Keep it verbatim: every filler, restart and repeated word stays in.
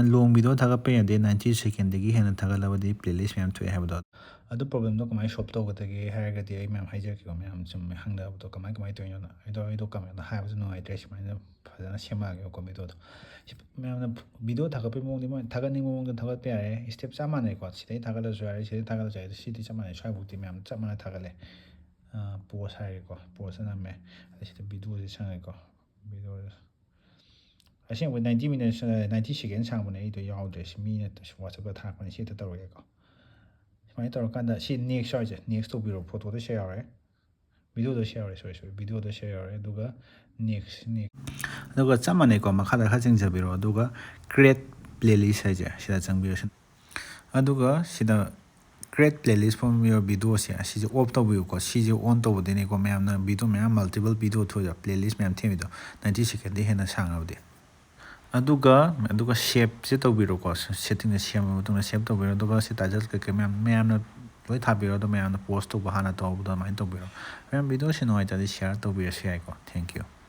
ꯂꯣꯡ video ꯊꯥꯒꯠꯄ ꯌꯥꯗꯦ, ninety ꯁꯦꯀꯦꯟꯗꯒꯤ ꯍꯦꯟꯅ ꯊꯥꯒꯠꯂꯕꯗꯤ ꯄ꯭ꯂꯦꯂꯤꯁ ꯃꯌꯥꯝ ꯊꯣꯛꯑꯦ ꯍꯥꯏꯕꯗꯣ꯫ ꯑꯗꯨ ꯄ꯭ꯔꯣꯕ꯭ꯂꯦꯝꯗꯣ ꯀꯃꯥꯏꯅ ꯁꯣꯜꯕ ꯇꯧꯒꯗꯒꯦ ꯍꯥꯏꯔꯒꯗꯤ, ꯑꯩ ꯃꯌꯥꯝ ꯍꯥꯏꯖꯔꯛꯀꯦꯀꯣ, ꯃꯌꯥꯝ ꯁꯨꯝ ꯍꯪꯅꯕꯗꯣ ꯀꯃꯥꯏ ꯀꯃꯥꯏꯅ ꯇꯧꯔꯤꯅꯣꯅ꯫ ꯑꯩꯗꯣ ꯑꯩꯗꯣ ꯀꯃꯥꯏꯅ ꯍꯥꯏꯕꯁꯨ ꯅꯨꯡꯉꯥꯏꯇ꯭ꯔꯦ, ꯁꯨꯃꯥꯏꯅ ꯐꯖꯅ ꯁꯦꯝꯃꯛꯑꯒꯦꯀꯣ ꯚꯤꯗꯤꯑꯣꯗꯣ꯫ ꯁꯤ ꯃꯌꯥꯝꯅ ꯚꯤꯗꯤꯑꯣ ꯊꯥꯒꯠꯄꯒꯤ ꯃꯑꯣꯡꯗꯤ ꯃꯣꯏꯅ ꯊꯥꯒꯠꯅꯤꯡꯕ ꯃꯑꯣꯡꯗ ꯊꯥꯒꯠꯄ ꯌꯥꯔꯦ, ꯁ꯭ꯇꯦꯞ ꯆꯞ ꯃꯥꯟꯅꯩꯀꯣ꯫ ꯁꯤꯗꯩ ꯊꯥꯒꯠꯂꯁꯨ ꯌꯥꯔꯦ, ꯁꯤꯗꯩ ꯊꯥꯒꯠꯂꯁꯨ ꯌꯥꯔꯦ, ꯁꯤꯗꯤ ꯆꯞ ꯃꯥꯟꯅꯩ꯫ ꯁ꯭ꯋꯥꯏꯐꯥꯎꯗꯤ ꯃꯌꯥꯝ ꯆꯞ ꯃꯥꯟꯅ ꯊꯥꯒꯠꯂꯦ꯫ ꯄꯣꯁ ꯍꯥꯏꯔꯦꯀꯣ, ꯄꯣꯁꯇ ꯅꯝꯃꯦ꯫ ꯑꯗꯩ ꯁꯤꯗ ꯚꯤꯗꯤꯑꯣꯁꯦ ꯆꯪꯉꯦꯀꯣ, ꯚꯤꯗꯤꯑꯣ ꯑꯁꯦꯡꯕ ꯅꯥꯏꯟꯇꯤ ꯃꯤꯅꯠꯁ, ꯅꯥꯏꯟꯇꯤ ꯁꯦꯀꯦꯟ ꯁꯥꯡꯕꯅꯦ, ꯑꯩꯗꯣ ꯌꯥꯎꯗ꯭ꯔꯦ꯫ ꯁꯤ ꯃꯤꯅ ꯋꯥꯆꯞꯇ ꯊꯥꯔꯛꯄꯅꯦ, ꯁꯤ ꯍꯦꯛꯇ ꯇꯧꯔꯒꯦꯀꯣ꯫ ꯁꯨꯃꯥꯏꯅ ꯇꯧꯔꯀꯥꯟꯗ ꯁꯤ ꯅꯦꯛꯁ ꯌꯥꯎꯔꯤꯁꯦ, ꯅꯦꯛꯁ ꯇꯧꯕꯤꯔꯣ꯫ ꯐꯣꯇꯣꯗ ꯁꯦꯌꯔ ꯌꯥꯎꯔꯦ, ꯚꯤꯗꯤꯑꯣꯗ ꯁꯦꯌꯔ ꯌꯥꯎꯔꯦ, ꯁꯣꯔꯤ ꯁꯣꯔꯤ, ꯚꯤꯗꯤꯑꯣꯗ ꯁꯦꯌꯔ ꯌꯥꯎꯔꯦ꯫ ꯑꯗꯨꯒ ꯅꯦꯛꯁ, ꯅꯦꯛꯁ꯫ ꯑꯗꯨꯒ ꯆꯞ ꯃꯥꯟꯅꯩꯀꯣ, ꯃꯈꯥꯗ ꯈꯔ ꯆꯤꯡꯖꯕꯤꯔꯣ꯫ ꯑꯗꯨꯒ ꯀ꯭ꯔꯤꯌꯦꯠ ꯄ꯭ꯂꯦꯂꯤꯁ ꯍꯥꯏꯁꯦ ꯁꯤꯗ ꯆꯪꯕꯤꯔꯣ꯫ ꯑꯗꯨꯒ ꯁꯤꯗ ꯀ꯭ꯔꯤꯌꯦꯠ ꯄ꯭ꯂꯦꯂꯤꯁ ꯐꯣꯔ ꯌꯣꯔ ꯚꯤꯗꯤꯑꯣꯁꯦ, ꯁꯤꯁꯦ ꯑꯣꯐ ꯇꯧꯕꯤꯌꯨꯀꯣ꯫ ꯁꯤꯁꯦ ꯑꯣꯟ ꯇꯧꯕꯗꯩꯅꯦꯀꯣ ꯃꯌꯥꯝꯅ ꯚꯤꯗꯤꯑꯣ ꯃꯌꯥꯝ, ꯃꯜꯇꯤꯄꯜ ꯚꯤꯗꯤꯑꯣ ꯊꯣꯛꯏꯗꯣ, ꯄ꯭ꯂꯦꯂꯤꯁ ꯃꯌꯥꯝ ꯊꯦꯡꯉꯤꯗꯣ, ꯅꯥꯏꯟꯇꯤ ꯁꯦꯀꯦꯟꯗꯒꯤ ꯍꯦꯟꯅ ꯁꯥꯡꯉꯕꯗꯤ꯫ ꯑꯗꯨꯒ, ꯑꯗꯨꯒ ꯁꯦꯞꯁꯦ ꯇꯧꯕꯤꯔꯣꯀꯣ꯫ ꯁꯦꯠꯇꯤꯡꯁꯦ ꯁꯦꯝꯃ ꯃꯇꯨꯡꯗ ꯁꯦꯞ ꯇꯧꯕꯤꯔꯣ꯫ ꯑꯗꯨꯒ ꯁꯤ ꯇꯥꯏꯇꯜ ꯀꯩꯀꯩ ꯃꯌꯥꯝ, ꯃꯌꯥꯝꯅ ꯂꯣꯏ ꯊꯥꯕꯤꯔꯣ꯫ ꯑꯗꯣ ꯃꯌꯥꯝꯅ ꯄꯣꯁ ꯇꯧꯕ ꯍꯥꯟꯅ ꯇꯧꯍꯧꯕꯗꯣ ꯑꯗꯨꯃꯥꯏꯅ ꯇꯧꯕꯤꯔꯣ꯫ ꯃꯌꯥꯝ ꯚꯤꯗꯤꯑꯣꯁꯦ ꯅꯨꯡꯉꯥꯏꯇꯔꯗꯤ ꯁꯦꯌꯔ ꯇꯧꯕꯤꯔꯁꯨ ꯌꯥꯏꯀꯣ꯫ Thank you꯫